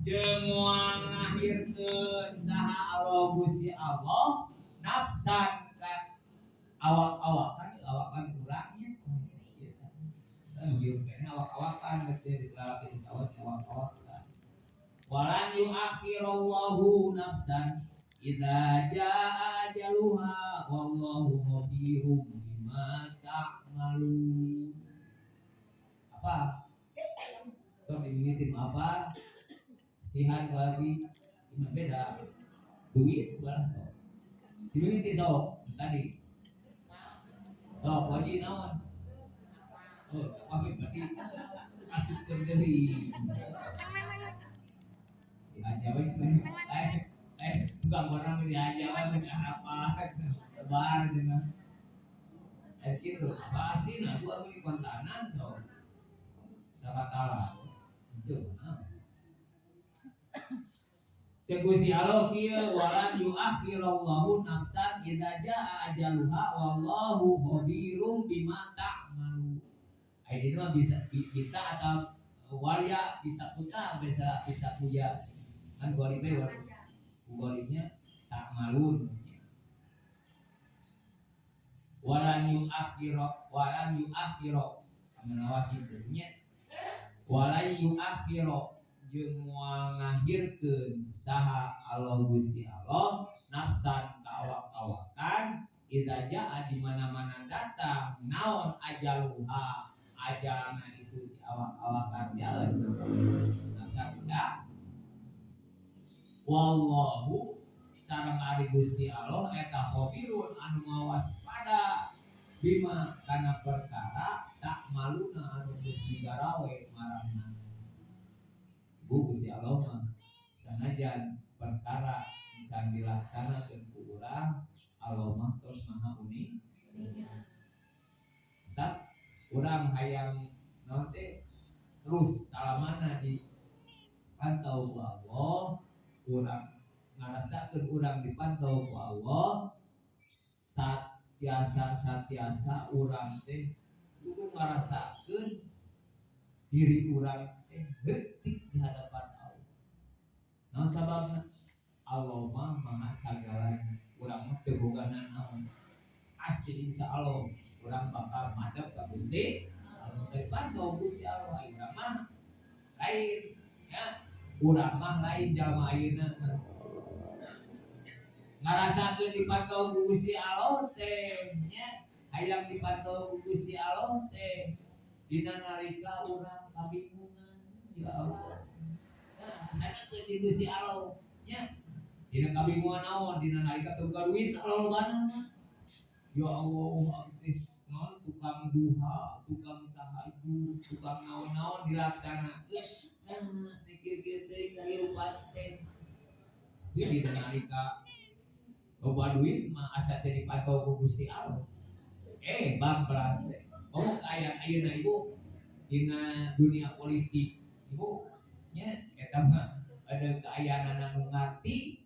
Jeung moal ngahirkeun saha Allah Gusti Allah nafsan ka awak-awakan, awakan urangnya. Ieu kene awak-awakan berarti di lalaki ditawat awak-awakan. Walan yuakhirallahu nafsan idza jaa ajaluha wallahu khabirum bima ta'malun. Apa? Sok dimimitin apa? Sihan lagi ini beda duit balas sok. Dimimiti sok tadi. Sok wajib naon? Oh, pamit berarti asup deui. Dihaja we sebenarnya. Bukan orang dihaja we apa? Lebar cenah. Gitu, pasti nah gua beli kontanan sok. Sakatala. Itu. Nah. Cek Gusti Allah kieu walan yuakhirallahu nafsan idza jaa ajaluha wallahu khabirum bima ta'malu. Ai ini mah bisa kita atau walia bisa puta bisa bisa puja. Kan golibe golibnya ta'malun. Walan yuakhiro walan yuakhiro menawasi nya walan yuakhiro jeung moal ngahirkeun saha Allah Gusti Allah nafsan ka awak-awakan idza jaa di mana-mana datang naon ajaluha ajalna itu si awak-awakan jalan nafsan udah wallahu sareng ari Gusti Allah eta khabirun anu ngawaspada bima kana perkara tak maluna anu geus digarawe marahna. Bu Gusti Allah mah sanajan perkara can dilaksanakeun ku urang Allah mah tos maha uning. Tah urang hayang naon teh terus salamana dipantau ku Allah, urang ngarasakeun urang dipantau ku Allah satiasa satiasa urang teh kudu ngarasakeun diri urang teh leutik di hadapan Allah. Naon sababna? Allah mah maha sagalana. Urang mah teu boga nanaon. Pasti insya Allah urang bakal madep ka Gusti Allah. Dipantau Gusti Allah urang mah lain ya. Urang mah lain jalma ayeuna mah. Ngarasakeun dipantau ku Gusti Allah teh nya. Hayang dipantau ku Gusti Allah teh dina nalika urang kabingungan ya Allah. Nah, sanakeun di Gusti Allah nya. Dina kabingungan naon dina nalika teu boga duit lolobana. Ya Allah, abdi naon tukang duha, tukang tahajud, tukang naon-naon dilaksanakeun. Nah, mikir-mikir teh kahirupan teh. Tapi dina nalika loba duit mah asa teh dipantau ku Gusti Allah. Bang belas teh. Ngomong aya ayeuna ibu dina dunia politik ibu nya eta mah ada kaayaan anu ngarti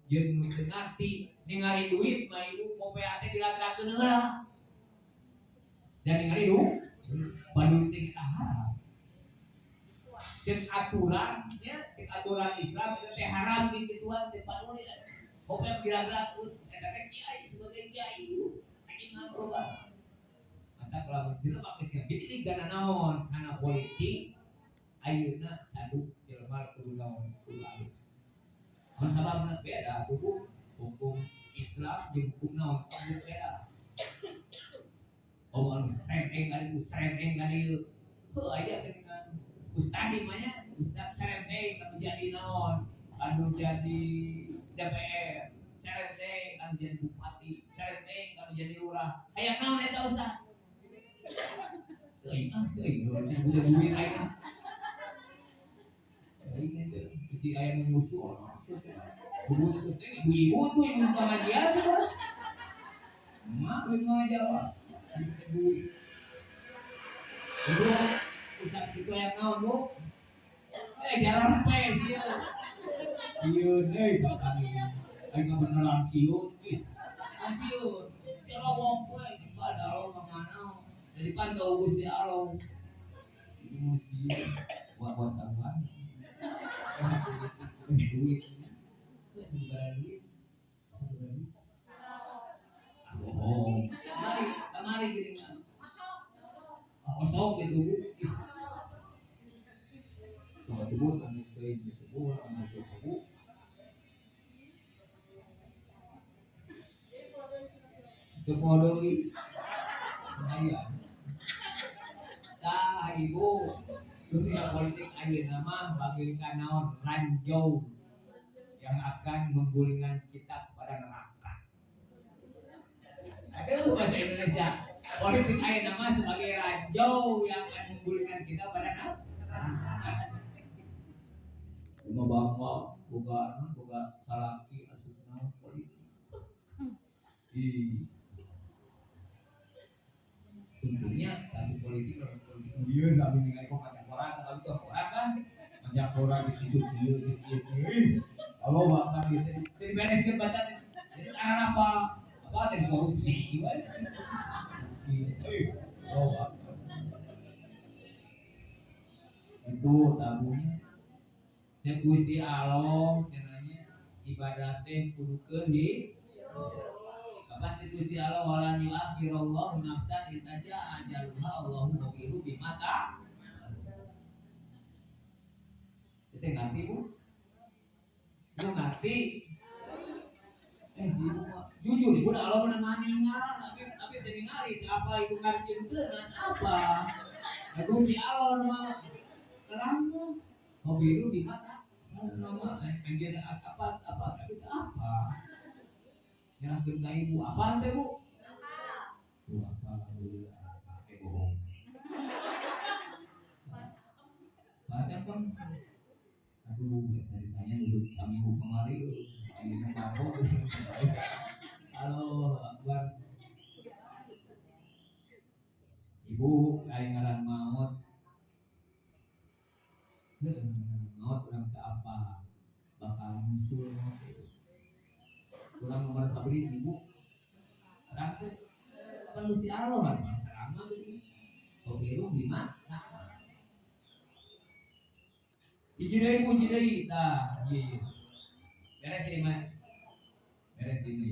jeung nu teu ngarti ningali duit mah ibu kopea teh dilagrakeun heula. Dan ningali du baduy teh kita haram. Cek aturan nya, cek aturan Islam itu teh haram kituan teh paduli. Kopea dilagrakeun eta teh kiai sebagai kiai ibu. Anjing mah loba. Maka kalau jelema geus ngagede kana naon kana politik ayeuna cadu jelema kudu naon kudu alus. Mun sababna beda tuh hukum Islam jeung hukum naon kudu beda. Oh anu serenteng ka ditu serenteng ka dieu. Heuh aya geuningan ustad mah nya ustad serenteng anu jadi naon anu jadi DPR serenteng anu jadi bupati serenteng anu jadi lurah. Hayang naon eta ustad? Teuing ah teuing udah duit aing. Aing teh bisi aya nu musuh. Ibu-ibu tuh ibu pengajian sebenarnya. Mak ibu ngajawab. Duit. Ibu ustad itu yang naon bu? Jalan pe sieun. Sieun euy kami. Aing beneran sieun ih. Kan sieun. Cerobong we padahal mah naon. Jadi pantau Gusti Allah. Ini sieun. Buat puasa. duit. Itu asa duit. Asa duit. Ah, bohong. Kamari, kamari gini mah. Osok gitu, Bu. Tunggu tunggu, anu teuing gitu, anu teu Bu. Teu poho deui. Aya. Tah, Ibu, dunia politik ayeuna mah bagaikan naon ranjau yang akan menggulingkan kita kepada neraka. Aduh, bahasa Indonesia. Politik ayeuna mah sebagai ranjau yang akan menggulingkan kita pada neraka. Cuma bangga boga boga salaki asupna politik. Ih. Tentunya kasus politik orang politik ieu kami ningali kok maca koran kami tuh koran kan maca koran gitu gitu gitu gitu. Allah bahkan gitu. Jadi bereskeun baca jadi karena apa? Apa dari korupsi gimana? Korupsi. Oh, itu tabunya. Cek Gusti Allah cenanya ibadah teh kudu keun Kapan cek Gusti Allah wala yuakhirullahu nafsan idza jaa ajaluha Allahu khabiru bima ta'malun. Itu ngerti, Bu? Ibu ngerti? Si ibu mah jujur ibu dah Allah mana ngaran tapi teu ningali apa ibu ngartikeun apa? Gusti Allah mah terang mah khabiru bima ta'malun nama anjeun apa apa tapi apa? Nyerahkeun ka ibu apaan teh, Bu? Bu apa alhamdulillah. Bohong. Baca kan. Aduh, tadi tanya duduk saminggu kemari ayeuna mabok. Halo, Akbar. Ibu lain ngaran maot. Heuh, maot urang teu apa bakal nyusul maot itu. Kurang nomor sabri ibu. Terang teh kapan Gusti Allah mah terang mah gitu. Khabiru bima ta'malun. Hiji deui Bu, hiji deui. Tah, ieu. Beres ieu mah. Beres ini.